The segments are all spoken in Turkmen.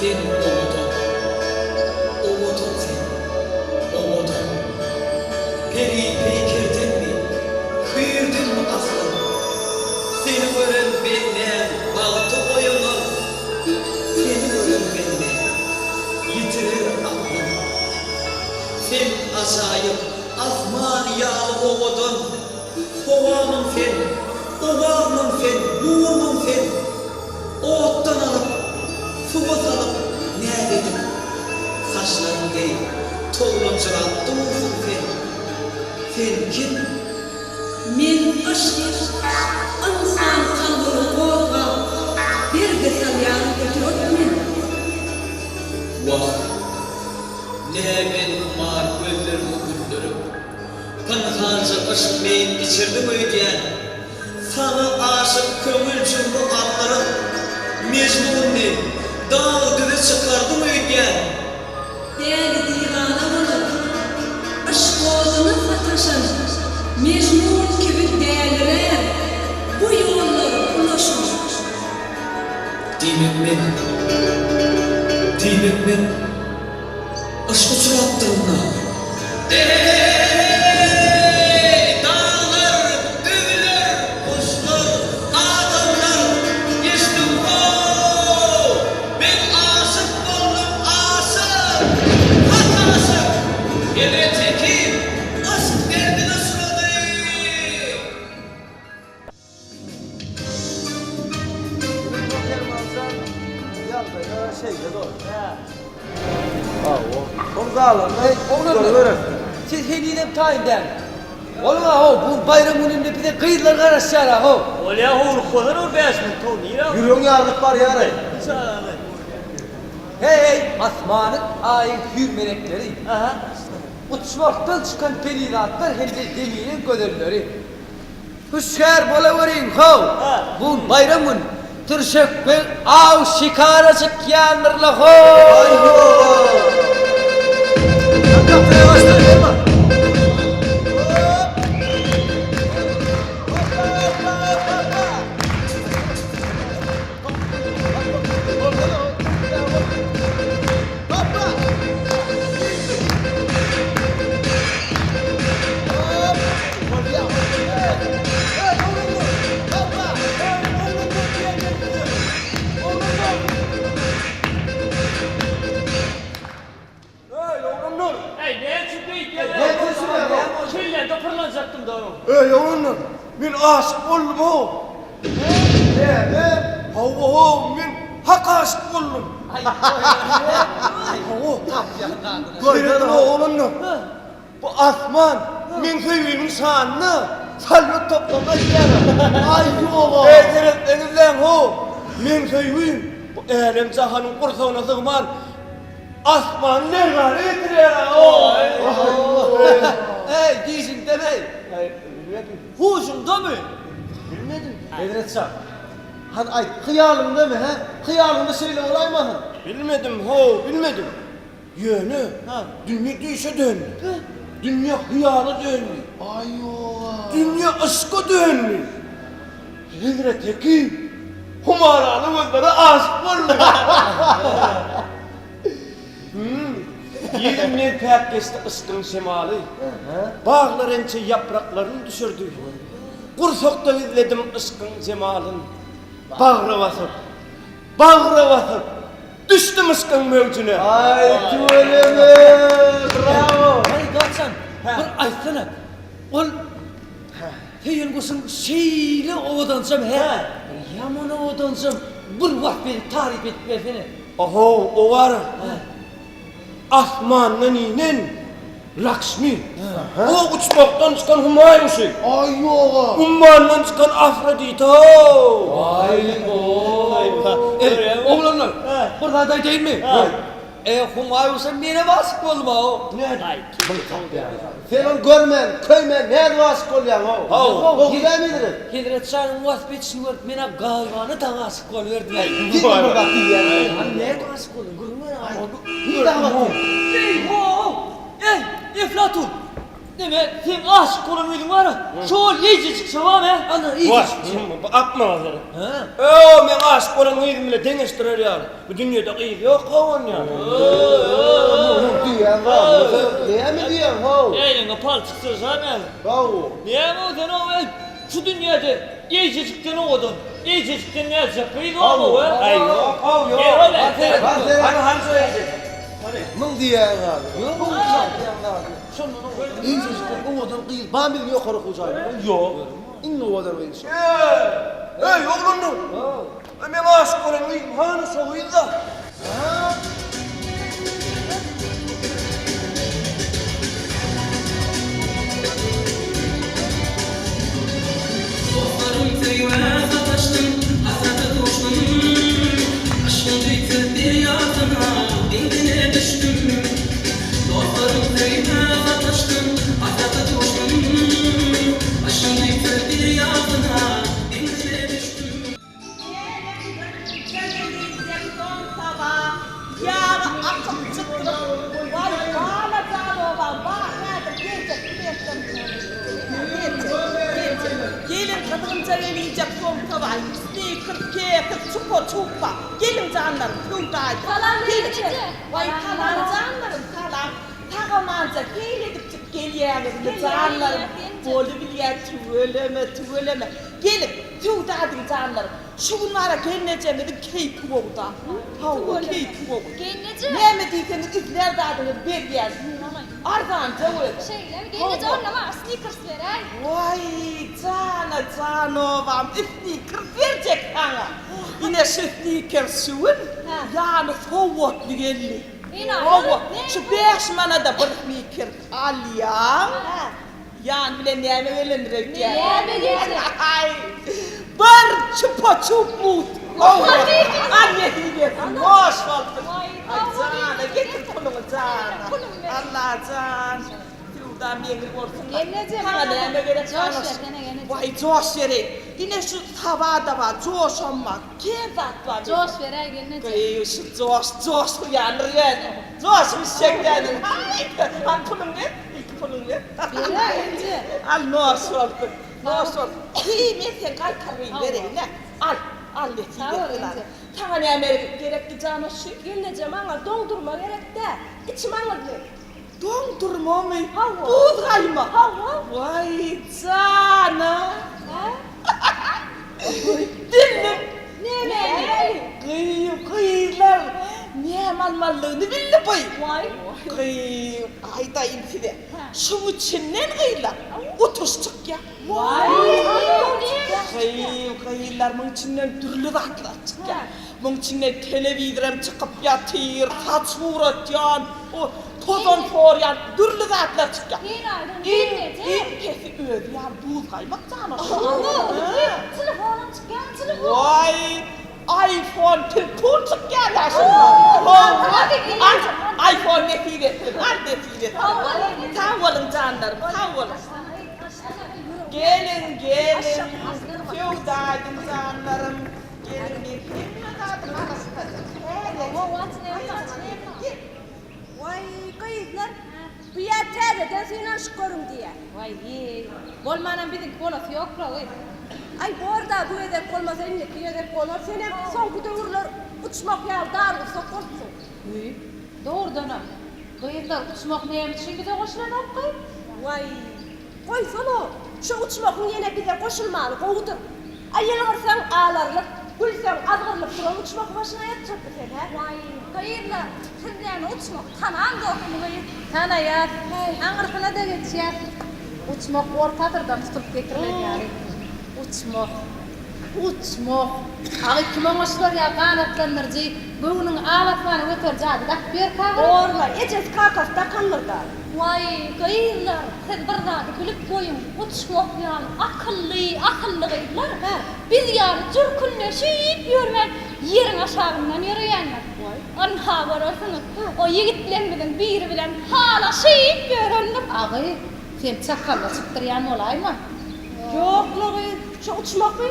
Sen owadan, owadan sen, owadan. Peri peýkerdenmi, hüýrdenmi aslyň? Seni gören bendäň bagty oýanar, Seni gören bende ýitirer aklyn. Sen ajaýyp, asman ýaly owadan, Howamyň sen, owazmyň sen, nurmuň sen? Otdan alyp, suwa salyp näz edip, Saçlaryň deý towlanjyrap dursuň sen. Sen kim? Men yşk, ynsan kalbyny gozgap, Derde salýan gudrat men. Wah, nä men humar gözlerimi güldürip, Pynhança yşk meýin içirdiň öýdýän. Saňa aşyk köňül jümri aldyryp, Mejnunny dag-düze çykardyň öýdýän. Däli-diwana bolup, yşk oduna sataşan Mejnun kibi dälirär bu ýollar ulaşan. Diýmek men, diýmek men Yşk uçrapdyryn-da. Eý, daglar, düzler, guşlar, adamlar, eşidiň-how! Men aşyk boldum, aşyk! Hak aşyk! Hezret Hekim yşk derdine uçrady! Biziň Permanjan ýagdaýda şeýle dost. Hawa. Oň galanyny görübereris. Siz henizem taýyn däl. Boluň-a how, bu gün baýram gününde bize gyzlar garaşýar-a how. Bolýa howluk bozan ol 5 minut how nirä. Ýüregiň ýarylyp barýar-aý. Heý, asmanyň, aýyň hüýr melekleri. Uçmakdan çykan perizatlar hem-de zeminiň gözelleri. Hüşgär bolaweriň, how! Bu gün baýram gün. Türşek beg aw şikara çykýandyr-la, how! Eý, näme üçin beýdýäň? Kellämde pyrlanjakdym-da onuň. Eý, oglanlar, men aşyk boldum-ow! Näme? Hawa-how, men hak aşyk boldum. Hawa. Serediň, oglanlar, bu asman meň söýgimiň şanyna salýut toplap aýdýar. Aý, ýog-a. Eý, seretseňizläň-how, meň söýgim bu älem-jahanyň gursagyna sygman, Asmany lerzana getirýär-ä-ow! Eý, dişiňdemi-eý? Bilmedim. Huşuňdamy? Bilmedim. Hezret şa, hany aýt, hyýalyňdamy, hä? Hyýalyňda şeýle bolaýmasyn? Bilmedim, how, bilmedim. Ýöne, dünýe düýşe döndi. Dünýe hyýala döndi. Aý-ow-a! Dünýe yşka döndi. Hezret Hekim humaraly gözlere aşyk boldy. Ýüzümden päk geçdi yşkyň şemaly. Baglar ençe ýapraklaryn düşürdi. Gursakda gizledim yşkyň jemalyn. Bagra basyp, bagra basyp, düşdüm yşkyň möwjüne. Aý tüweleme, brawo! Haý Gaçan, bir aýtsana, ol Söýen guşuň şeýle owadanjam hä? Ýaman owadanjam bir wasp edip taryp edip bersene. Ohow owara. Asmandan inen Lakşmi. O uçmakdan çykan Humaý guşy. Aý ýoga. Ummandan çykan Afrodita-ow. Aý-ow. Eý, oglanlar, bir zat aýdaýynmy? E, Humaý guşa menem aşyk boldum-ow. Sen ony görmän, köýmän nädip aşyk bolýaň-ow? Haw, Gowy dälmi Hezret? Hezret şanyň wasp edişini görüp, men-ä gaýybana dagy aşyk boluberdim-äý. Sen bir zat diýýäň. Hany nädip aşyk bolduň, gürrüň ber-ä. Nirde gabat geldiň? Eý-ho-ow! Eý, Eflatun! Neme, seň aşyk bolan gyzyň bar-a, şol eýjejik şabam, hä? Ana, eýjejik. Bu akmaga seret. Öo, meň aşyk bolan gyzym bile deňeşdirer ýaly. Bu dünýede gyz ýok how onýa. Diýýän zady. Näme diýýäň how? Eýniňe palçyk syrşar näme? How. Näme o sen o, eý, şu dünýede eýjejikden owadan, eýjejikden näzijek gyz barmy, we? Aý, ýok how, ýok. Hany, hany şo eýjejik? Muň diýýän zady. Ýok, muň diýýän zady. Şondan owadan eýjejikden owadan gyz bar biziň ýokary okuw jaýynda? Ýok. Iň owadan gyz şo. Eý, oglanlar! Meň aşyk bolan gyzym hany şo gyz-da? Dostlarym söýgä sataşdym, hasrata duşdum. Yşgyň düýpsüz derýasyna, deňzine düşdüm. Dostlarym söýgä sataşdym, hasrata duşdum. Yşgyň düýpsüz derýasyna, deňzine düşdüm. Geliň, söwda ediň janlarym. Şu gün bara gelnejemiziň keýpi gowuda. Hawa, keýpi gowy. Gelneje! Näme diýseňiz islän zadyňyzy berýän. Arzanja özi. Şeýlemi? Gelneje onda maňa snikers beräý. Waý, jana janowam, snikers berjek saňa. Ine şu snikers şu gün ýany sowgatly geldi. Hawa, şu bäş manada bir snikers alýaň. Ýany bilen näme gelendir öýtýäň? Näme geldi? Aý, bir çupa-çup mut. Al nesip etsin, hoş bolsun. Aý, jana, getir puluňy, jana. Allajan, söwdam ýeňil bolsun. Gelneje, Saňa näme gerek? Joş bersene, gelneje. Waý, joş bereýin. Ine şu saba-da bar, joşam bar. Kän zat bar. Joş beräý, gelneje. Gyý, şu joş, joşurýandyr ýöne. Joşup içjekdädir. Aý, al puluňy ber. Ilki puluňy ber. Beräý, inje. Al, noş bolsun. Noş bolsun. Hiý, men seň gaýtargyňy bereýin-ä. Al, al, nesip etsin, al. Saňa näme gerekdi, janoşy? Gelneje, maňa doňdurma gerek-dä. Içim aňyrdy. Doňdurmamy? Hawa. Buz gaýmak? Hawa. Waý, jana. Hä? Bildim. Nämäni? Gyýw, gyzlar, näme almalydygyny bildi bu. Waý. Gyýw, aýdaýyn size. Şuň içinden gyzlar, utuş çykýar. Waý. Gyýw, gyzlar, muň içinden dürli zatlar çykýar. Muň içinden telewizoram çykyp ýatyr, saç guratýan, o tozan sorýan dürli zatlar çykýar. Iň, iň pesi özi ýaly buz gaýmak jana şol. Telefonam çykýar, telefon. Waý, iPhone telefon çykýar ýa şonda. Hawa, al, iPhone nesip etsin, al nesip etsin. Sag boluň janlarym, sag boluň. Geliň, geliň, söwda ediň janlarym. Gelin men hemme zadyň arassadyr. Waý, gyzlar, bu ýer täzeden synanyşyp görüň diýýär. Waý-eý, bolmanam biziňki bolasy ýok-la, gyz. Aý, bor-da, bu gezek bolmasa indiki gezek bolar. Senem soňky döwürler uçmak ýaly dargursak bolupsyň. Wiý, dogrudanam, gyzlar, uçmak näme üçin bize goşulanok-gaý? Waý, Goýsana, şo uçmahyň ýene bize goşulmany gowudyr. Aý ýylgyrsaň alarlyp, gülseň azgyrylyp duran uçmahy başyňa ýapjakmy sen, hä? Waý, gyzlar, siz näme uçmahy tanaňzokmy gyz? Tanaýas, aňyrsyna-da geçýäs. Uçmak orta asyrdan tutulyp getirilen ýaly. Uçmak. Uçmak. Agy kim oňa şular ýaly ganatlandyryjy, göwnüňi al asmana göteriji ady dakyp ýörkä bir? Borla, ejesi kakasy dakandyr-da. Waý, gyzlar, siz bir zady bilip goýuň, uçmak ýaly akylly, asylly gyzlar biz ýaly jürküldeşip ýörmän, ýeriň aşagyndan ýöreýändir. Ynha görersiňiz, o ýigitlerimiziň biri bilen halaşyp ýörendir. Agy, sen çakalla çypdyrýan bolaýma. Ýok-la gyz, şo uçmaky,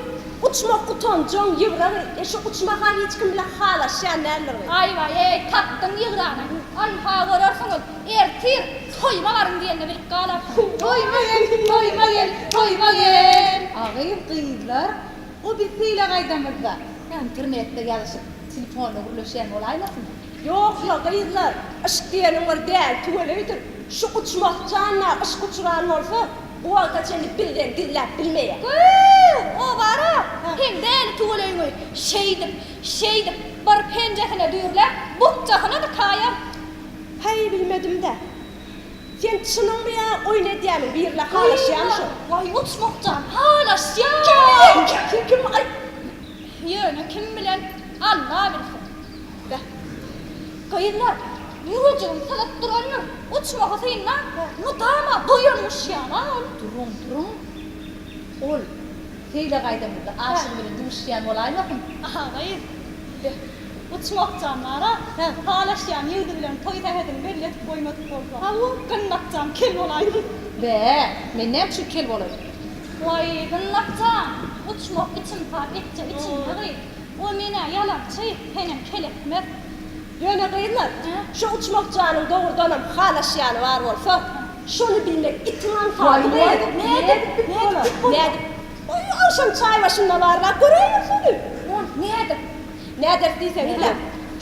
uçmak utanjaň, ýygra gyz. E şo uçmak-a hiç kim bilen halaşýan däldir gyz. Aý-waý-eý, tapdyň ýygrany. Ynha görersiňiz, ertir. Toýuma baryň diýende bilip galar. Toýuma gel, toýuma gel, toýuma gel. Agyz gyzlar, o biz seýle gaýdamyzda, internetde ýazyşyp, telefonda gürleşýän bolaýmasyn? Ýok-la, gyzlar, yşk diýeniň bir däli tüweleýdir. Şu uçmah janyna yşk uçran bolsa, bu wagta çenli bizden gizläp bilmeýär. Gyz, o bar-a, seň däli tüweleýiňi şeýdip, şeýdip, bir penjesine düýrläp, bukjasyna dykaýar. Häý, bilmedim-dä. Sen çynyňmy ýa oýun edýämiň, birle halaşýaň şo. Waý, uçmak jan, halaşýan! Kim bilen, kim, kim, kim, aý. Ýöne kim bilen, Alla bilsin. Beh, gyzlar, ýürejigim syzyp durandyr, uçmagy synlan, mydama doýanmyş ýaly-a ol. Duruň, duruň. Ol, seýle gaýdamyzda aşygy bilen duşýan bolaýmasyn? Aha, gyz. Beh, Uçmak jan bar-a, halaşýan ýigdi bilen toý sähedini belli edip goýmadyk bolsa, hawa, Gynnak jan kel bolaýdym. Bä, men näme üçin kel bolaýyn? Waý, Gynnak jan, uçmak içim sap etjek içinde gyz. O men-ä ýalançy, senem kel etmez. Ýöne gyzlar, şu Uçmak janyň dogrudanam halaşýany bar bolsa, şony bilmek itiň aňsady gyz. Nädip, nädip, nädip? Agşam çaý başynda barlap göräýeris ony. Ony nädip? Näderis diýseňizle,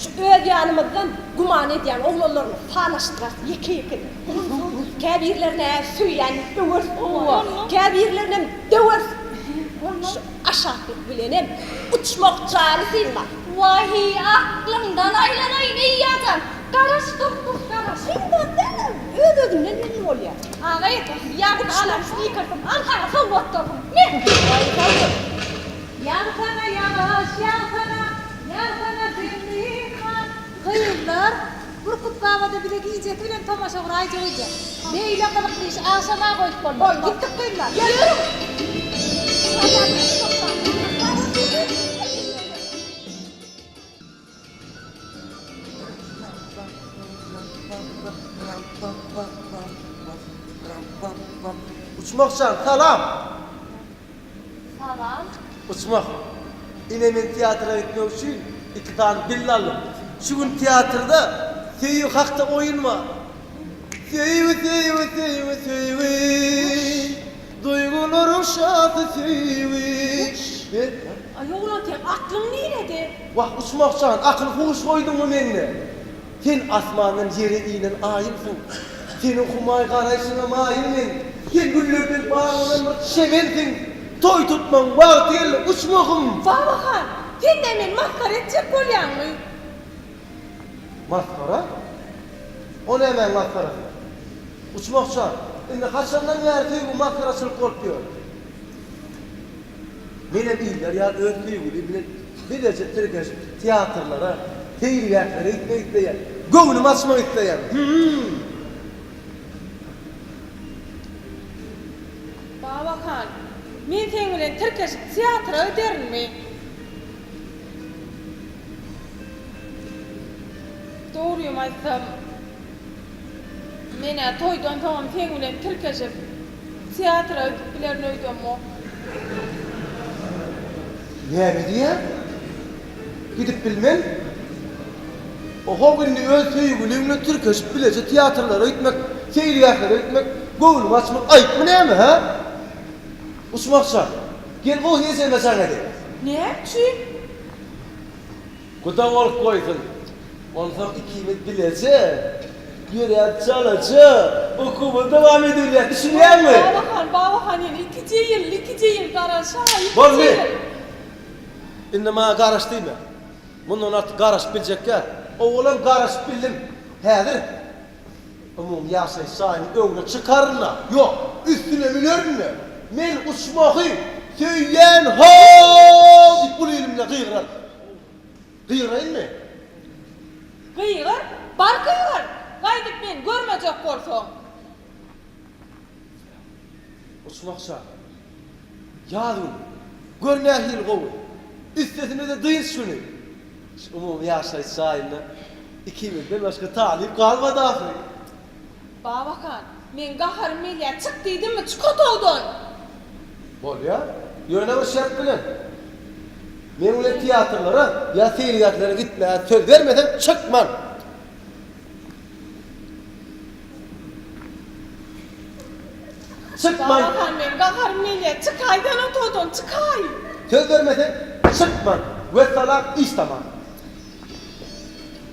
şu öz ýanymyzdan güman edýän oglanlarymyzy sanaşdyrarys ýeke-ýekeden. Käbirlerine söýýän diýip öweris, käbirlerinem döweris. Şu aşaklyk bilenem uçmak jany synmaz. Waý, aklyňdan aýlanaýyn, Eýýajan! Garaş, dur, dur, garaş. Kyn zat däl-ä, öz-özünden belli bolýar. Agaý, ýa alan snikersim, al saňa sowgat bolsun. Me! Waý, sag bol. Ýagsana ýagyş, ýagsana, ýagsana sen myhman. Gyzlar, Burkut baba-da bize gijesi bilen tomaşa guraýjak öýdýän. Beýle gyzykly işi agşama goýup bolmaz. Gitdik gyzlar. Ýörüň! Uçmak jan, salam! Salam. Uçmak. Ine men teatra gitmek üçin iki sany bill aldym. Şu gün teatrda söýgi hakda oýun bar. Söýgi, söýgi, söýgi, söýgi. Duýgularyň şasy söýgi. Aý oglan seň aklyň nirede? Wah, Uçmak jan, akyl-huş goýduňmy mende? Sen asmandan ýere inen aýymsyň. Seniň humaý garaýşyňa maýyl men. Sen güllerden baglanan bir çemensiň. Toý tutmagyň wagty geldi, uçmahym! Babahan, sen-de meni masgara etjek bolýaňmy? Masgara? O nämäň masgarasy? Uçmahça, indi haçandan bäri söýgi masgaraçylyk bolup ýör? Menem iller ýaly öz söýgülim bilen bileje tirkeşip teatrlara, seýilgählere gitmek isleýän. Göwnümi açmak isleýän. Hü-üm! Babahan, men seň bilen tirkeşip teatra giderinmi? Dogrymy aýtsam, men-ä toýdan soňam seň bilen tirkeşip, teatra gidip bilerin öýdemok. Näme diýýäň? Gidip bilmen? Ohow indi öz söýgüliň bilen tirkeşip bileje teatrlara gitmek, seýilgählere gitmek, göwnüňi açmak aýypmy näme, hä? Uçmakça, gel gowy ejeme jaň edeýin. Näme üçin? Guda bolup goýsun. Onsoň ikimiz bileje, ýöräp çalaja okuwymyzy dowam edeliýär, düşünýäňmi? Babahan, Babahan ýene ikije ýyl, ikije ýyl garaşaý, ikije Boldy. ýyl. Indi maňa garaş diýme. Mundan artyk garaşyp biljek däl. Owalam garaşyp bildim. Häzir Umumy ýaşaýyş jaýynyň öňüne çykaryn-da, ýok, üstüne münerin-de, Men uçmahy söýýän how! diýip uly ilim bilen gygyraryn. Gygyraýynmy? Gygyr, bar gygyr! Gaýdyp meni görmejek bolsaň. Uçmak şa. Ýaz güni. Gör nähili gowy. Üstesine-de dynç güni. Şu umumy ýaşaýyş jaýynda ikimizden başga talyp galmady ahyry. Babahan, meň gaharym gelýär, çyk diýdimmi, çyk otagdan! Bolýar. Ýöne bir şert bilen. Meň bilen teatrlara ýa seýilgählere gitmäge söz bermeseň, çykman! Çykman. Babahan meň gaharym gelýär. Çykaý sen otagdan, çykaý! Söz bermeseň, çykman. Wessalam, iş tamam.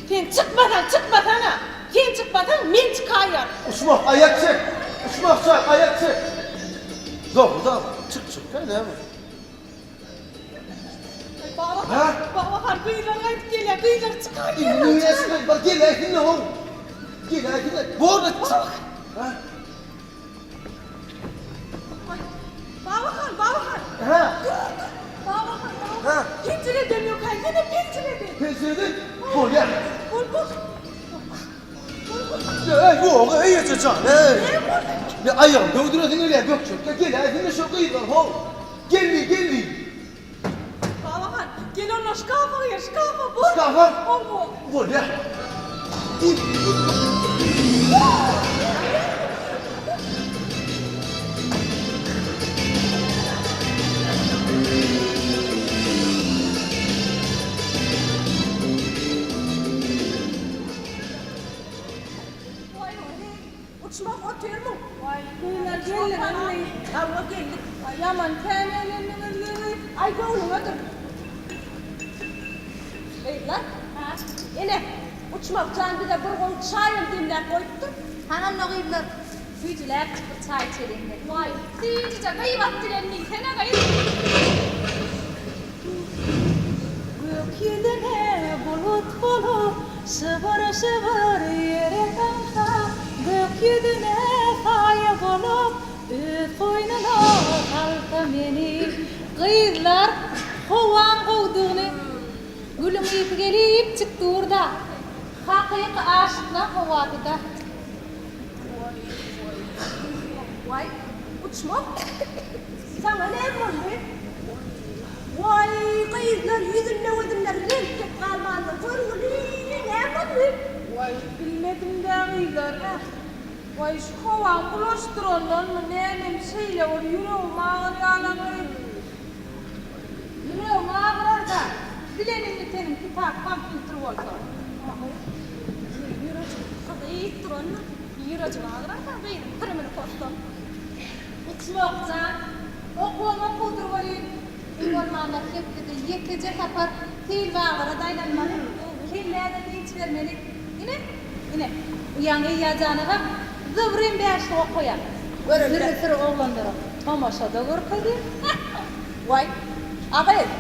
Sen çykmasaň, çykmasana! Sen çykmasaň, men çykaýan. Uçmak, aýak çek! Uçmak jan, aýak çek! Dogry-da, çykjak ýa näme? Babahan, Babahan, gyzlar gaýdyp gelýär, gyzlar çykaý, Indi niresi bar, geläýsinler-ow! Geläýsinler, bor-da, çyk! Hä? Babahan, Babahan! Hä? Dur, dur! Babahan, Babahan! Hä? Penjireden ýokaýsana, penjireden! Penjireden? Bolýar. Bol, bol! Eý, ýok, eý, eje jan, eý! Näme boldy? Ne aýagymy döwdüresiň gelýär, Gökçekge, geläýsinler şo gyzlar, how! Geldi, geldi! Babahan, gel onda şkafa gir, şkafa, bol! Şkafa? Hawa. Bolýar. Waý, uçmak otyrmyň? Waý, gyzlar geldiňizmi? Hawa, geldik. Waý, ýaman kän eglendiňiz-le. Aý, göwnüňedir. Gyzlar, ene, Uçmak jan bize bir gowy çaýam demläp goýupdyr. Hany onda gyzlar, süýjüläp bir çaý içeliň-le. Waý, süýjüje gybat bilen diýsene gyz. Gök ýüzüne bulut bolup, şybyr-şybyr ýere damsa, Gök ýüzüne saýa bolup, öz goýnuna salsa meni. Gyzlar, howaň gowudygyny gülüň ysy gelipjik dur-da. Hakyky aşyklar howasy-da. Waý, uçmak, saňa näme boldy? Waý, gyzlar, ýüzünde-gözünde reňk dek galmandyr, görgüli, näme boldy? Waý, bilmedim-dä, gyzlar. Waý, şu howaň bulaşdyrandanmy, nämemi, şeýle bir ýüregim agyrýalan gyz. Ýüregiň agyrar-da, bileniňmi seniň kitap kompýuter bolsa. Ýürejik gyzyp durandyr. Ýürejim agyrar-da gyzyň pirimini pozsam. Uçmak jan, okuwam okuwdyr welin, iň bolmanda hepdede ýekeje sapar seýilbaglara-da aýlanmaly, kellä-de dynç bermeli. Ine, ine, uýaň Eýýa janagam zybrym bäşlik okaýar. Süri-süri oglanlara tomaşa-da görkezýär. Waý, a gyz,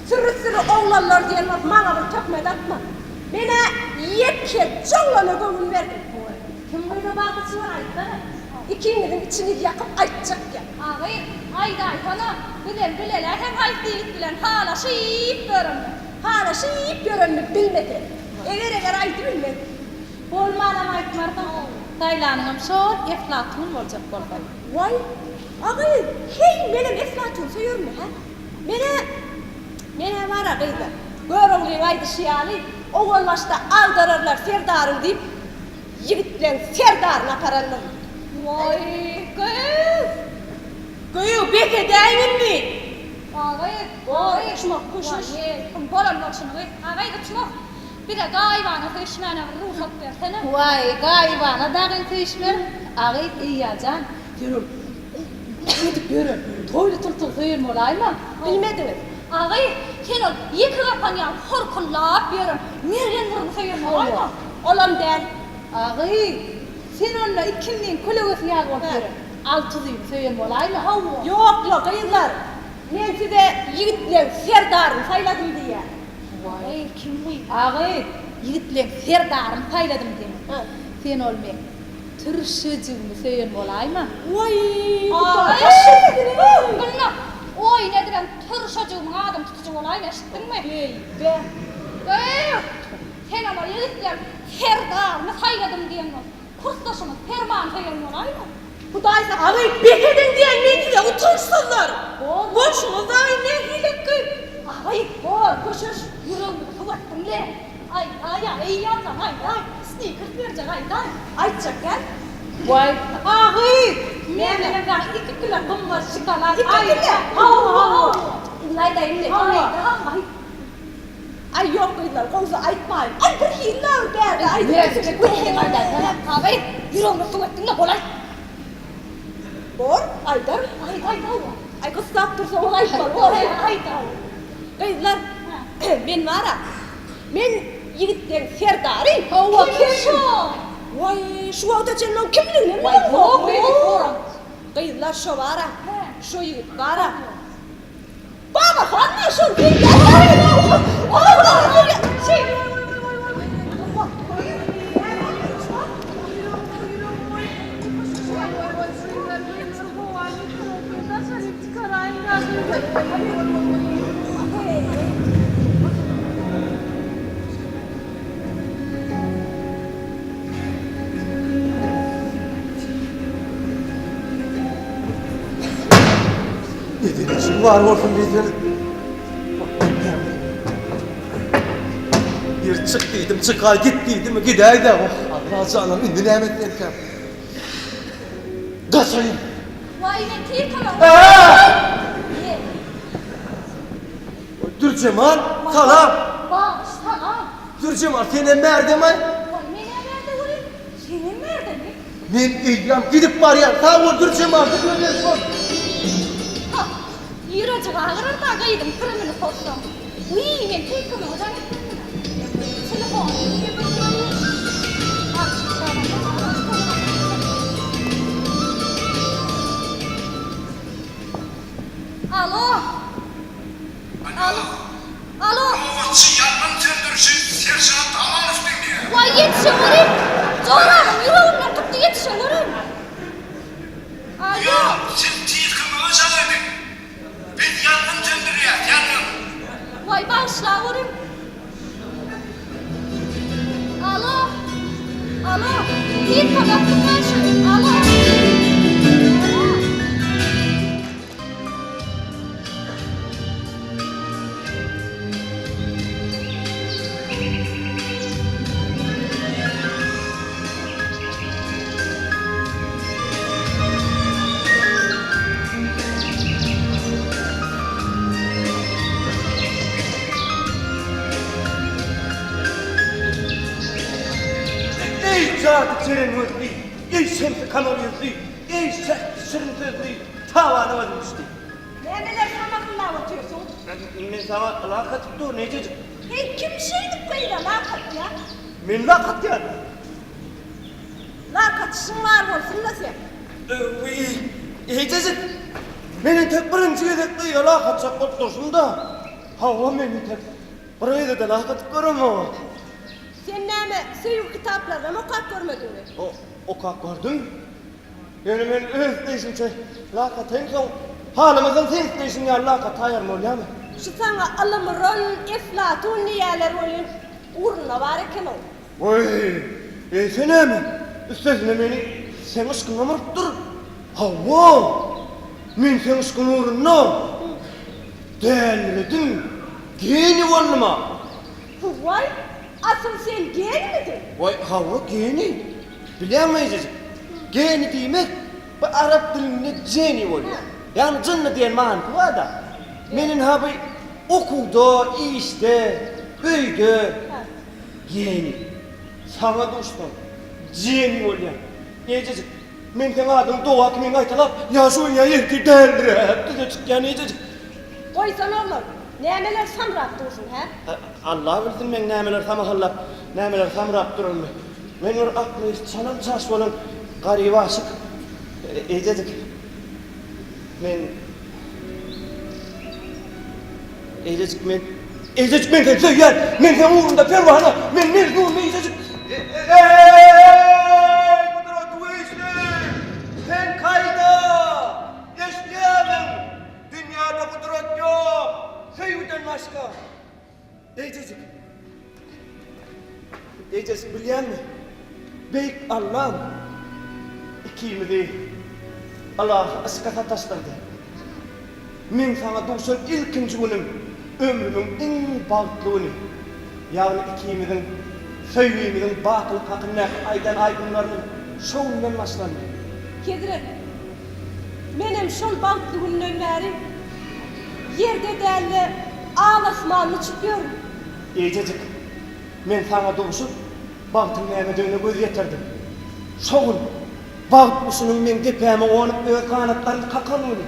süri-süri oglanlar diýen bolup maňa bir töhmet atma. Men-ä ýekeje oglana göwün berdim. Kim gyza bagty çynar aýtsana. Ikiňiziň içiňiz ýakyp aýtjak ýa. A gyz, aýdaýsana, bizem bilelä sen haýsy ýigit bilen halaşyp ýörenini. Halaşyp ýörenini bilmese, eger-eger aýdybilmez. Bolmanam aýtmarsyň, saýlanyňam şol Eflatun boljak bolsa. Waý, a gyz, heý, menem Eflatun söýermi, hä? Men-ä, men-ä bar-a gyzlar, Göroglyň aýdyşy ýaly, owal başda agdararlar serdaryň diýip, Ýigitleň serdaryny aparandyr. Waý, gyz! Göýä bes edäýiň indi! A gyz, Bor, uçmak, köşeş. Waý, kim bolan bolşuny gyz. A gyz, uçmak. Bize gaýybana söýüşmäne bir rugsat bersene. Waý, gaýybana dagyn söýüşmerin. A gyz, Eýýa jan, sen ol edip ýören toýly tultugy söýen bolaýma? Bilmediňiz. A gyz, sen ol ýeke gapan ýaly horkullap ýören mergen burny söýen bolaýma? Olam däl. A gyz, sen onda ikindiň kölegesi ýaly bolup ýören Altuzyny söýen bolaýma? Hawa. Ýok-la, gyzlar, men size ýigitleň serdaryny saýladym diýýän. Waý, kim bu? A gyz, ýigitleň serdaryny saýladym diýýän. Sen ol meň türşejigimi söýen bolaýma? Waý, Aý, Gülnar, oýun edibem türşejigimiň adyny tutujy bolaýma, eşitdiňmi? Beý-be. Gyz! Senem ol ýigitleň serdaryny saýladym diýen bol. Kursdaşyňyz Permany söýen bolaýma? Hudaý saklasyn. Agy, bes ediň diýen men size, utançsyzlar! Bolşuňyz dagy nähilekgi? Agy, bor, köşeş, ýüregimizi suwatdyň-le. Aýdaý-a, eý ýazan, aýdaý, snikers berjek, aýdaý. Aýtjak däl. Waý, agy, menem saňa iki kilo gymmat şokolad Iki kilo? Hawa, hawa. Indi aýdaýynmy? Hawa. Aý. Aý ýok gyzlar gowsy aýtmaýyn. Aý bir hili agyr bärde aýdyp Sen aýdaýsana. Agy, ýüregime suw etdiň-le, bolaý. Bor, aýdaryn. Aýt, aýt, hawa. Aý, gyssap dursaňyz aýtmaly bor. Aýt, hawa. Gyzlar, men bar-a, men ýigitleň serdary. Hawa, kim şo? Waý, şu wagta çenli oň kimliginem Waý, bilemok. ýok, beýdip soraň. Gyzlar, şo bar-a, şo ýigit bar-a. Baba han men şol söýýän. Eden işiň bar bolsun diýsene. Bir çyk diýdim, çykaý, git diýdim, gidäý-dä. Oh, Allah janam, indi näme etmelikäm? Gaçaýyn. Waý, men tiz kömek. Dürjemal, salam. Bagyş, salam. Dürjemal, senem bärdemi? Waý, men-ä bärde welin, senem bärdemi? Men eýýäm gidip barýan. Sag bol, Dürjemal, gitme bol. Ha, ýürejik agyrar-da gyzyň pirimini pozsaň. Wiý, men tiz kömege jaň etmelidim-ä. Telefony. Alo. Alo. Alo. Nobatçy ýangyn söndüriji seržant Amanow diňleýär. Waý ýetişewerin. Joramyň ýüreginden tutdy ýetişewerin. Alo. Ýok, siz tiz kömege jaň ediň. Biz ýangyn söndürýäs, ýangyn. Waý bagyşlawerin. Alo. Alo. Tiz kömek tutmaýşy. Alo. Alo. Eý jady jeren gözli, eý şemsi kamar ýüzli, eý şähdi şirin sözli, tabana gözüm düşdi. Nämeler samahyllap otyrsyň? Men saňa lak atyp durun, ejejik. Heý, kim şeýdip gyza lak atýa? Men lak atýan. Lak atyşyň bar bolsun-da seň. Öý, ejejik. Men entek birinji gezek gyza lak atjak bolup durşum-da. Hawa, men entek bir gyza-da lak atyp göremok. Sen näme, söýgi kitaplarynam okap görmediňmi? Okap gördüm. Ýöne men öz isleýşimçe lak ataýyn, soň halamasaň seň isleýşiň ýaly lak ataýaryn, bolýamy? Şu saňa ylymyron, eflatun diýýäler welin, ugrunda bar eken-ow. Weý, eýse näme? Üstesine meni seň yşkyňam urupdyr. Hawa, men seň yşkyň ugrunda däliredim, geniý boldum-a. Waý, asyl sen genimidiň? Waý, hawa, geniý. Bilýäňmi eýjejik? Geni diýmek bu arap dilinde jeni bolýar. Ýagny jynny diýen manysy bar-da. Men ynha bu okuwda, işde, öýde geni. Saňa duşsam jeni bolýan. Eýjejik, men seň adyňy doga kimin gaýtalap, ýa şu gün ýa ertir däldiräp düze çykýan eýjejik. Goýsana oglan, nämeler samrap dursuň, hä? Alla bilsin meň nämeler samahallap, nämeler samrap duranymy. Men bir akly çalam-çaş bolan garyp aşyk. Ejejik, men Ejejik, men Ejejik, men seni söýýän! Men seň ugrunda perwana! Men mejnun, ejejik! Eý, gudrat güýçli! Sen kaýda? Eşidýärmiň? Dünýäde gudrat ýok, söýgüden başga. Eýjejik. Eýjejik bilýäňmi? Beýik Allam ikimizi ylahy yşka sataşdyrdy. Meň saňa duşan ilkinji günüm ömrümiň iň bagtly güni. Ýagny ikimiziň söýgimiziň bakylyk hakyndaky aýdan aýdymlarymyz şo günden başlandy. Hezret, menem şol bagtly günden bäri Ýerde däl-de, al-asmanda uçup ýörün. Ejejik, men saňa duşup, bagtyň nämedigine göz ýetirdim. Şo gün bagt guşunyň meň depäme gonup. bolup öz ganatlarymyzy kakaly weli.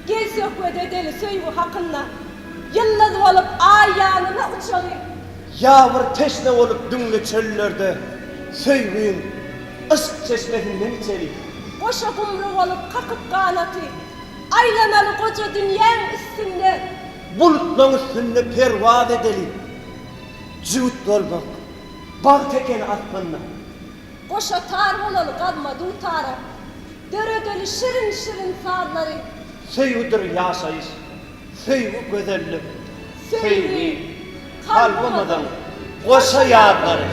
Gel söhbet edeli söýgi hakynda. Ýyldyz bolup aý ýanyna uçaly. Ýa bir teşne bolup düňle çöllerde söýgiň yşk çeşmesinden içeli. Goşa gumry bolup kakyp ganaty. Aýlanaly goja dünýäň üstünde. Bulutlaň üstünde perwaz edeli. Jübüt bolmak bagt ekeni aslynda. Goşa tar bolaly gazma dutara. Döredeli şirin-şirin sazlary. Söýgüdir ýaşaýyş, söýgi gözellik, söýgi kalbymyzyň goşa ýazlary.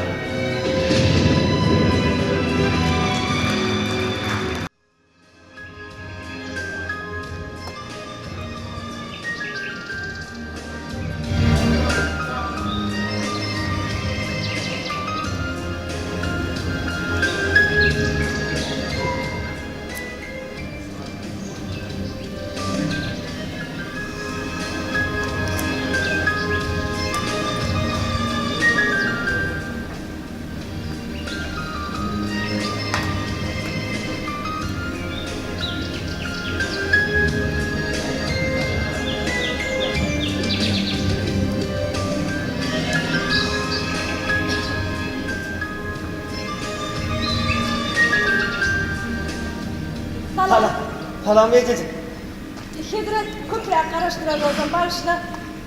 Salam. Salam ejejik. Hezret, köpräk garaşdyran bolsam bagyşla.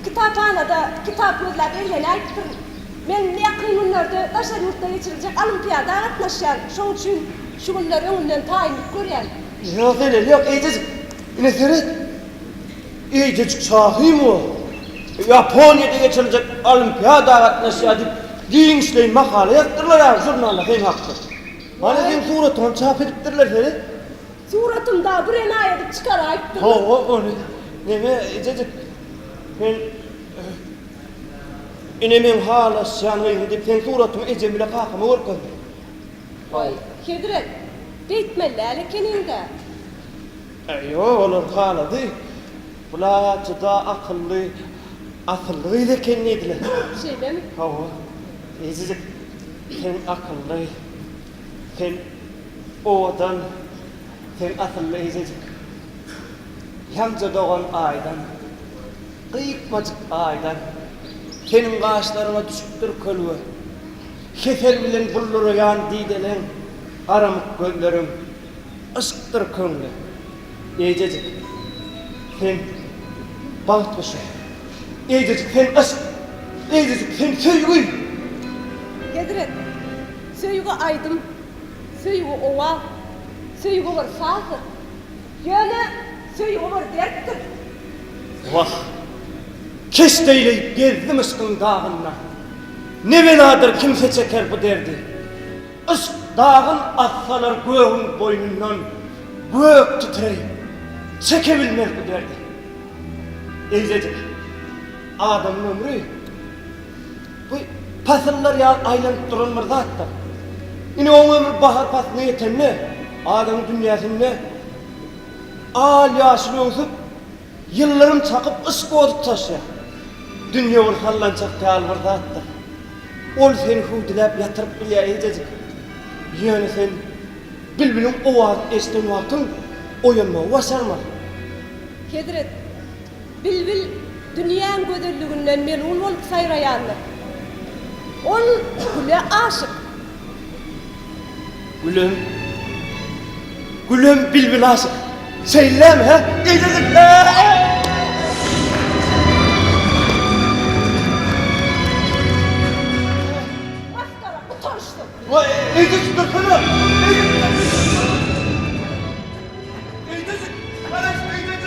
Kitaphanada kitap gözläp ellenäýipdirin. Men ýakyn günlerde daşary ýurtda geçiriljek olimpiada gatnaşýan. Şoň üçin şu günler öňünden taýynlyk görýän. Ýok zeleli ýok ejejik. Ine seret. Eýjejik Şahymowa Ýaponiýada geçiriljek olimpiada gatnaşýar diýip giňişleýin makala ýazypdyrlar-a žurnalda sen hakda. Mana seň suratyňam çap edipdirler seret. Suratym dagy bir enaýy edip çykaraýypdyrlar. Hawa ony neme ejejik sen ine meň halaşýan gyzym diýip seň suratyňy ejem bile kakama görkezdim. Waý, Hezret, beýtmeli däl ekeniň-dä. Ýok, olar halady. Bula juda akylly, asylly gyz eken diýdiler. Şeýlemi? Hawa. Ejejik, sen akylly, sen owadan, sen asylly ejejik. Ýaňja dogan Aýdan, gyýkmajyk Aýdan. Seniň gaşlaryňa düşüpdir kölge. Hesel bilen bulduraýan dideleň, garamyk gözleriň. Yşkdyr köňle. Eýjejik, sen bagt guşy. Eýjejik, sen yşk. Eýjejik, sen söýgi. Hezret, söýgi aýdym, söýgi owaz, söýgi bir sazdyr. Ýöne söýgi bir dertdir. Wah, keşt eýleýip gezdim yşkyň dagynda. Ne beladyr kimse çeker bu derdi. Yşk dagyn atsalar gögüň boýnundan gök titreýip, çekebilmez bu derdi. Eýjejik, adamyň ömri bu pasyllar ýaly aýlanyp duran bir zatdyr. Ine oň ömri bahar paslyna ýetende, adamyň dünýäsinde al-ýaşyl öwsüp, Ýyldyrym çakyp yşk ody tutaşýar. Dünýe bir sallançak ýaly bir zatdyr. Ol seni hüwdüläp ýatyryp bilýär eýjejik. Ýöne sen bilbiliň owazyny eşiden wagtyň oýanmagy başarmaly. Hezret, bilbil dünýäň gözelliginden melul bolup saýraýandyr. Ol güle aşyk. Gülüm. Gülüm bilbil aşyk. Şeýlemi hä? Eýjejik. Masgara, utançsyz. Waý, eýjejik dursana. Eýjejik, garaş eýjejik.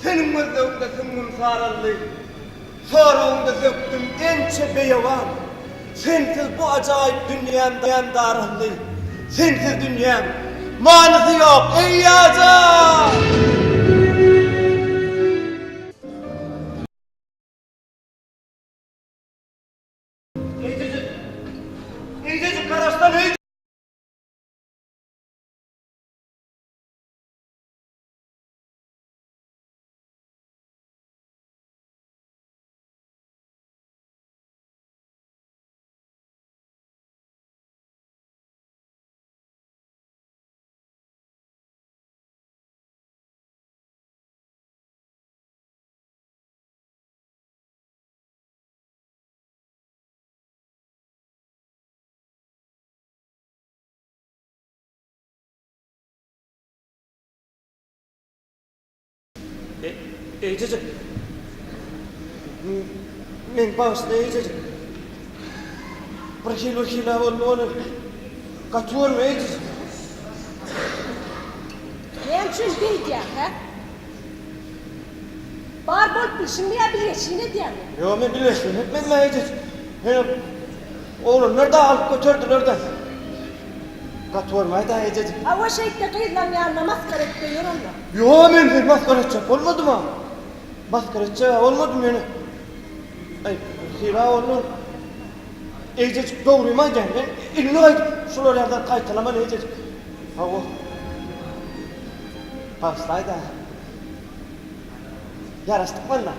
Seniň gözlegiňde süňňüm saraldy. Soragyňda sökdüm ençe beýewan. Sensiz bu ajaýyp dünýäm daraldy. Sensiz dünýäň manysy ýok, eý ýajan! Eýjejik, eýjejik garaşsana, eýjejik! Eýjejik. Meni bagyşla eýjejik. Bir hili bir hili boldy ony. Gaty görme eýjejik. Näme üçin beýdýäň, hä? Bar bolup bilşiňmi ýa bilgeşlin edýäňmi? Ýok, men bilgeşlin etmedim-ä eýjejik. Ýöne oglanlar dagy alyp göterdiler-de. Gaty görmäý-dä eýjejik. Hawa şeýtde gyzlaň ýanynda masgara edip ýör onda. Ýok, men seni masgara etjek bolmadym-a. Masgara etjeg-ä bolmadym ýöne. Aý, sylag boldy. Eýjejik dogrymy aýdýan, men indi gaýdyp şular ýaly zat gaýtalaman eýjejik. Hawa. Bagyşlaý-da. Ýaraşdyk walla.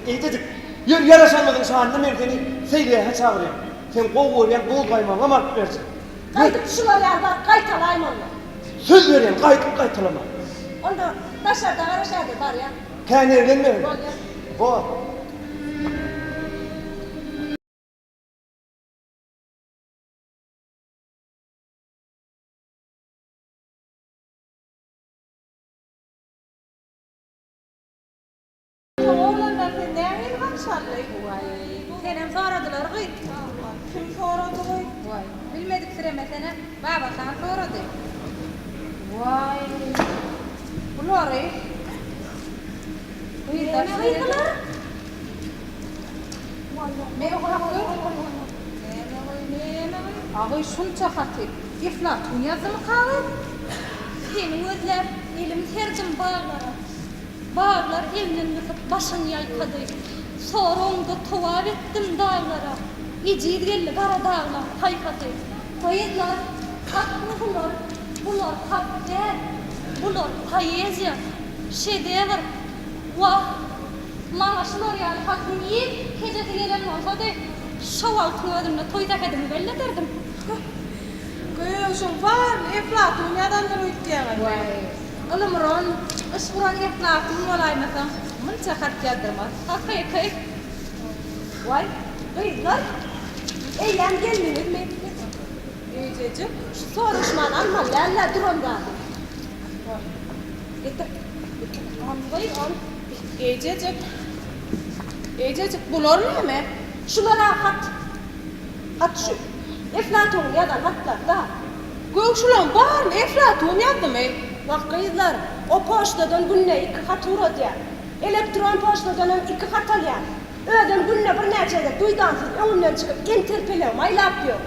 Eýjejik, ýör ýaraşanymyzyň şanyna men seni seýilgähe çagyrýan. Seň gowy görýän buz gaýmagyňam alyp berjek. Gaýdyp şular ýaly zat gaýtalaýma onda. Söz berýän, gaýdyp gaýtalaman. Onda daşarda garaş häzir barýan. Kän eglenme. Bolýa. Bor. Oglanlar sen nähili garşy aldy? Waý, senem soradylar gyz. Kim sorady gyz? Waý, bilmediksiremesene, Babahan sorady. Waý, bulary gyzlar Näme gyz bular? Agy şunça haty Eflatun ýazdymyka gyz? Seni gözläp elim serdim baglara. Baglar egnin gysyp başyn ýaýkady. Soragyňda togap etdim daglara. Ejiz geldi gara daglaň paýhasy. Gyzlar, hatmy bular, bular hat däl, bular poeziýa, şedewr. Wah, maňa şular ýaly hatyň ýekejesi gelen bolsady, şo wagtyň özünde toý sähedimi bellederdim. Göýä şoň baryny Eflatun ýazandyr öýtýäňiz. Waý, ylym uran, yşk uran Eflatun bolaýmasaň, munça hat ýazdyrmaz. Hakyky. Waý, gyzlar, eýýäm geldiňizmi? Eýjejik. Şu soraşmany almaly däl-dä duran zady. Getir, getir. Al, goý, al. Eýjejik. Eýjejik, bular näme? Şular-a hat. Hat şu. Eflatunyň ýazan hatlary-da. Gök şulaň baryny Eflatun ýazdymy? Wah, gyzlar, o poçtadan günde iki hat ugradýar. Elektron poçtadanam iki hat alýar. Özem günde birnäçe gezek duýdansyz öňümden çykyp enterpelegimi aýlap ýör.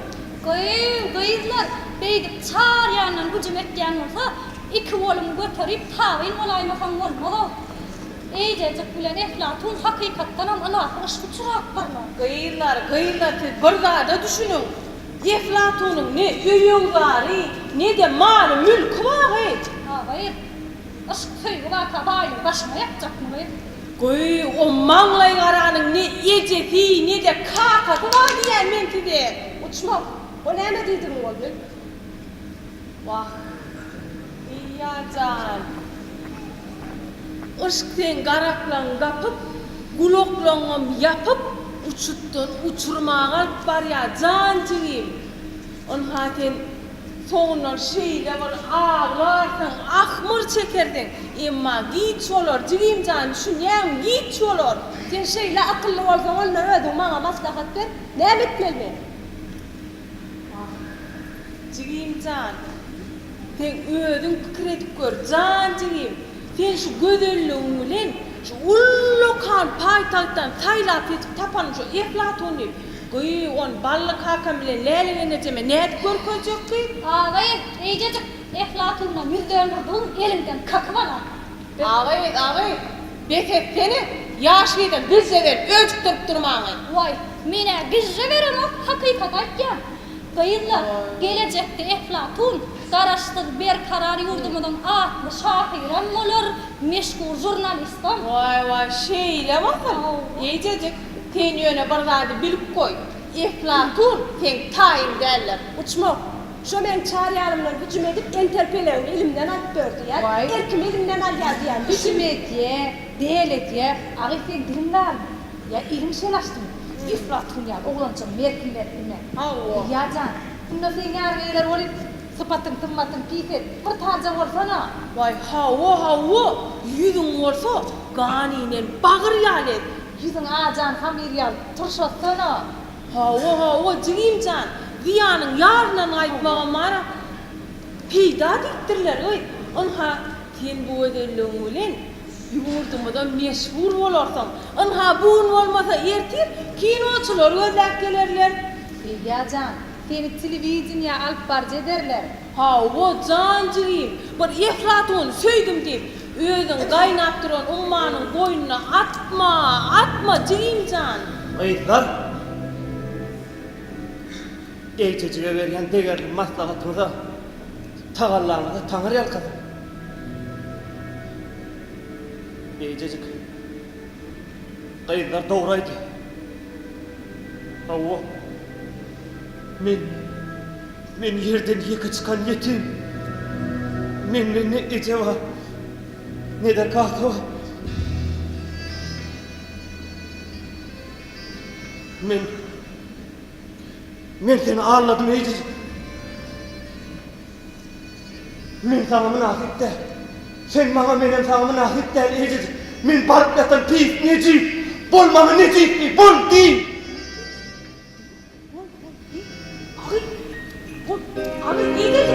Gyýw, gyzlar, beýdip çar ýandan hüjüm etýän bolsa, iki goluňy göterip tabyn bolaýmasaň bolmaz-ow. Eýjejik bilen Eflatun hakykatdanam ylahy yşk uçurapdyrlar. Gyzlar, gyzlar siz bir zada düşüniň. Eflatunyň ne öý-öwzary, ne-de maly-mülki bar gyz. A gyz, yşk söýgi barka baýlygy başyňa ýapjakmy gyz? Goý, o maňlaýgaranyň ne ejesi, ne-de kakasy bar diýýän men size. Uçmak, o näme diýdigiň boldy? Wah, Eýýa jan. Yşk seň garaklaňy gapyp, gulaklaňňam ýapyp, uçutdan uçurmaga alyp barýar, jan jigim. Ynha sen soňundan şeýle bir aglarsyň, ahmyr çekersiň. Emma giç bolar, jigim jan, düşünýäňmi, giç bolar. Sen şeýle akylly bolsaň, onda özüň maňa maslahat ber, näme etmeli men? Wah, jigim jan, seň özüň pikir edip gör, jan jigim, sen şu gözelligiň bilen şu ullakan paýtagtdan saýlap-seçip tapan şu Eflatuny, gyý, ony Bally kakam bilen Läle gelnejeme nädip görkezjek gyz? A gyz, eýjejik, Eflatundan ýüz döndürdigiň eliňden kakyp alar. A gyz, a gyz, bes etsene, ýaş gyza gijje berip öjükdirip durmaňy. Waý, men-ä gijje beremok, hakykaty aýtýan. Gyzlar, gelejekde Eflatun Garaşsyz, berkarar ýurdumyzyň atly şahyram bolar, meşhur žurnalistam. Waý, waý, şeýle bolsun. Eýjejik, sen ýöne bir zady bilip goý, Eflatun seň taýyň däldir. Uçmak, Şo meň çar ýanymdan hüjüm edip enterpelegimi elimden alyp ber diýýär. Erkimi elimden alýar diýýär. Hüjüm edýä, del edýä. Agy seň diliň darmy? Ýa eliň şel açdymy? Eflatun ýaly oglanjygyň merkini berip bilmän. Hawa. Ýa jan, munda seň ýaly gyzlar bolup. Sypatyň symmatyň pis et, bir taýja bolsana. Waý, hawa, hawa, ýüzüň bolsa gan inen bagyr ýaly et. Ýüzüň ajan hamyr ýaly turşatsana. Hawa, hawa, jigim jan, zyýanyň ýaryndan gaýtmagam bar-a. Peýda diýipdirler, öý. Ynha, sen bu gözelligiň bilen ýurdumyza meşhur bolarsyň. Ynha, bu gün bolmasa ertir kinoçylar gözläp gelerler. Eýýa jan, seni telewideniýä alyp baryjy ederler. Hawa, jan jigim, bir Eflatuny söýdüm diýip, özüňi gaýnap duran ummanyň boýnuna atma, atma, jigim jan! Gyzlar! Eýjejige berýän degerli maslahatyňyza, tagallaňyza Taňry ýalkasyn! Eýjejik, gyzlar dogry aýdýar. Hawa, men, men ýerden ýeke çykan ýetim. Mende ne eje bar, ne-de kaka bar. Men, men seni aldadym, eýjejik. Men saňa mynasyp däl. Sen maňa menem saňa mynasyp däl eýjejik. Men baryp ýatan pis nejis. Bol maňa nejis diý, bol diý. Bol, bol diý. Agy, bol, agy eýjejik.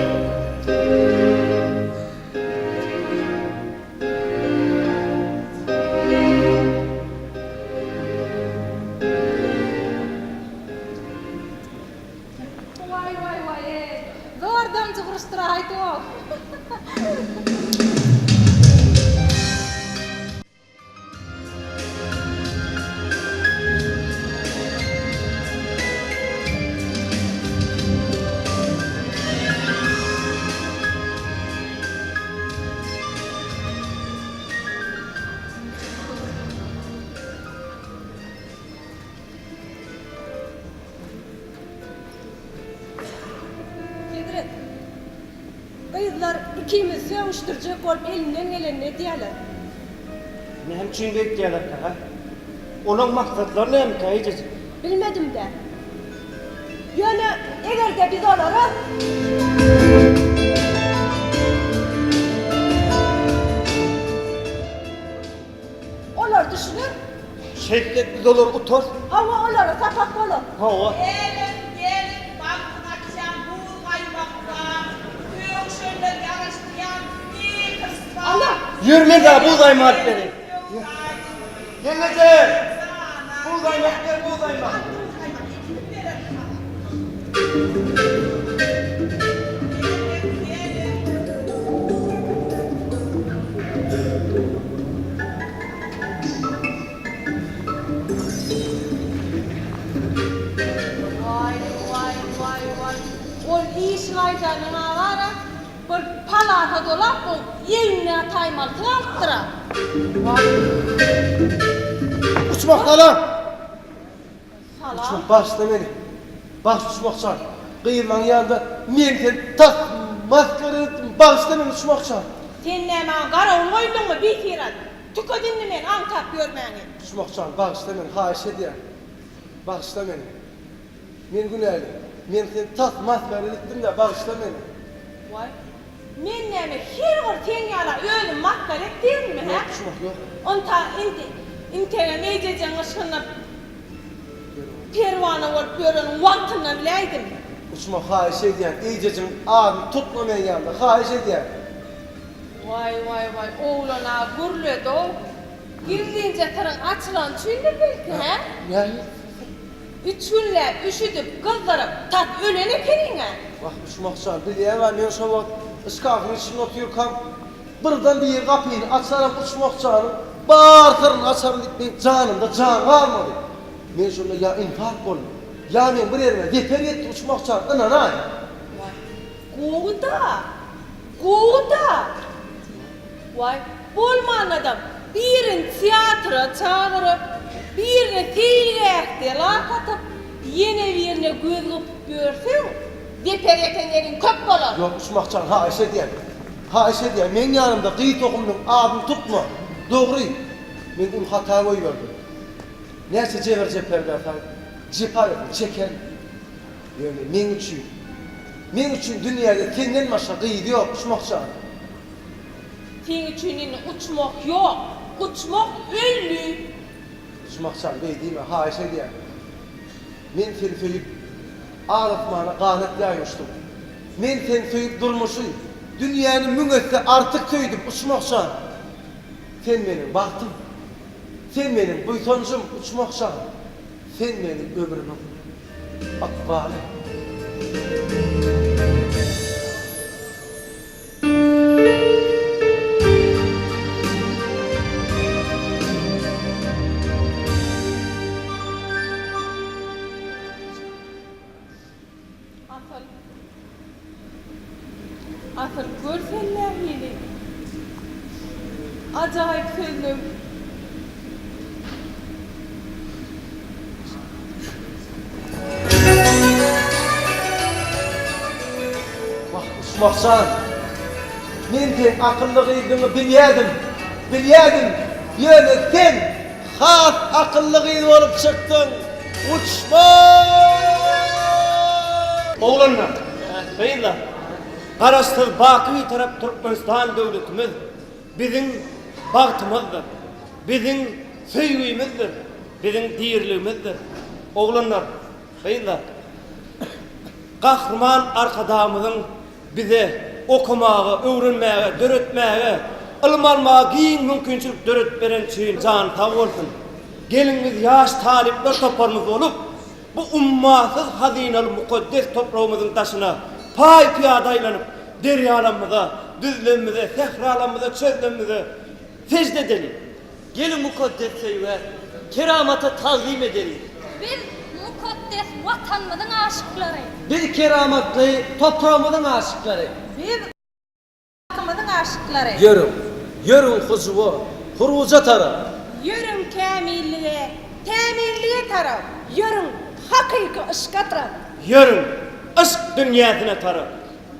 Waý waý waý eý. Zor damjy guruşdyraýdyň-ow. Hezret, gyzlar ikimizi sögüşdirjek bolup elinden gelenini edýärler. Näme üçin beýtýärlerkä, hä? Olaň maksatlary nämika, eýjejik? Bilmedim-dä. Ýöne eger-de biz olara. Olar düşüner. Şeýtsek biz olary utarys. Hawa, olara sapak bolar. Hawa. Geliň, geliň, bagtyň açýan buz gaýmak bar, Sögüşenler ýaraşdyrýan snikers bar. Ana! Ýör men saňa buz gaýmak alyp bereýin. Gelneje! Buz gaýmak ber, buz gaýmak. Al buz gaýmak, kim berer saňa? Waý, waý, waý, waý. Ol işigaýdanyň-a bar-a, bir palasa dolap goýup, egnine ataýmalysy galypdyr-a. Waý. Uçmak salam! Salam. Uçmak bagyşla meni. Bagyş uçmak jan. Gyzlaň ýanynda men seni tas masgara etdim. Bagyşla meni uçmak jan. Sen näme maňa garawul goýduňmy, bisyrat? Tüket indi meni aňtap ýörmäňi. Uçmak jan, bagyşla meni, haýyş edýän. Bagyşla meni. Men günäli. Men seni tas masgara etdim-dä, bagyşla meni. Waý, men näme her bir seň ýala özüm masgara et diýrinmi, hä? Ýok, uçmak ýok. Onta indi integem ejejeň yşgyna perwana bolup ýöreniň wagtynda biläýdim. Uçmak haýyş edýän, ejejeň adyny tutma meň ýanymda, haýyş edýän. Waý waý waý oglan-a gürledi-ow. Gizlinje syryň açylany üçindir belki, hä? Nähili syr? Üç günläp üşüdip, gyzdyryp, tas ölen ekeniň-ä. Wah, Uçmah jan, bilýäň-ä, men şo wagt şkafyň içinde otyrkam, birden biri gapyny açaram Uçmah janyň bar syryny açaryn diýip, meň janymda jan galmady. Men şonda ýa infarkt boldum, ýa meň bir ýerime zeper ýetdi, Uçmah jan, ynanaý. Waý, gowy-da, gowy-da. Waý, bolmanda-da birini teatra çagyryp, birine seýilgähde lak atyp, ýene birine göz gypyp ýörseň, zeper ýeten ýeriň köp bolar. Ýok, Uçmahjan, haýyş edýän, haýyş edýän, meň ýanymda gyz tohumynyň adyny tutma. Dogry, men uly hata goýberdim. Näçe jebir-jeper berseň, jepa berseň, çekerin. Ýöne meň üçin. Meň üçin dünýäde senden başga gyz ýok, Uçmak jan. Seň üçin indi uçmak ýok, uçmak öldi. Uçmak jan, beý diýme, haýyş edýän. Men seni söýüp, al-asmana ganat ýaýyp uçdum. Men seni söýüp durmuşy, dünýäni müň esse artyk söýdüm, Uçmak jan. Sen meniň bagtym. Sen meniň buýsanjym, Uçmak jan. Sen meniň ömrümiň ykbaly. Asyl. Asyl gör sen nähili ajaýyp sözlem. Wah, Uçmakjan, men seň akylly gyzdygyňy bilýädim, bilýädim, ýöne sen has akylly gyz bolup çykdyň, Uçmak! Oglanlar, gyzlar, Garaşsyz, baky Bitarap Türkmenistan döwletimiz biziň bagtymyzdyr, biziň söýgimizdir, biziň diriligimizdir. Oglanlar, gyzlar, Gahryman Arkadagymyzyň bize okamaga, öwrenmäge, döretmäge, ylym almaga giň mümkinçilik döredip bereni üçin jany sag bolsun. Geliň biz ýaş talyplar toparymyz bolup, bu ummasyz hazynaly mukaddes topragymyzyň daşyna paý-pyýada aýlanyp, derýalarymyza, düzlemimize, sähralarymyza, çözlemimize sežde edeliň. Geliň mukaddes söýgä, keramata tagzym edeliň. Biz mukaddes Watanymyzyň aşyklary. Biz keramatly topragymyzyň aşyklary. Biz halkymyzyň aşyklary. Ýörüň, ýörüň hyjuwa, huruja tarap. Ýörüň kämillige, tämizlige tarap. Ýörüň hakyky yşka tarap. Ýörüň yşk dünýäsine tarap.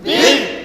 Biz.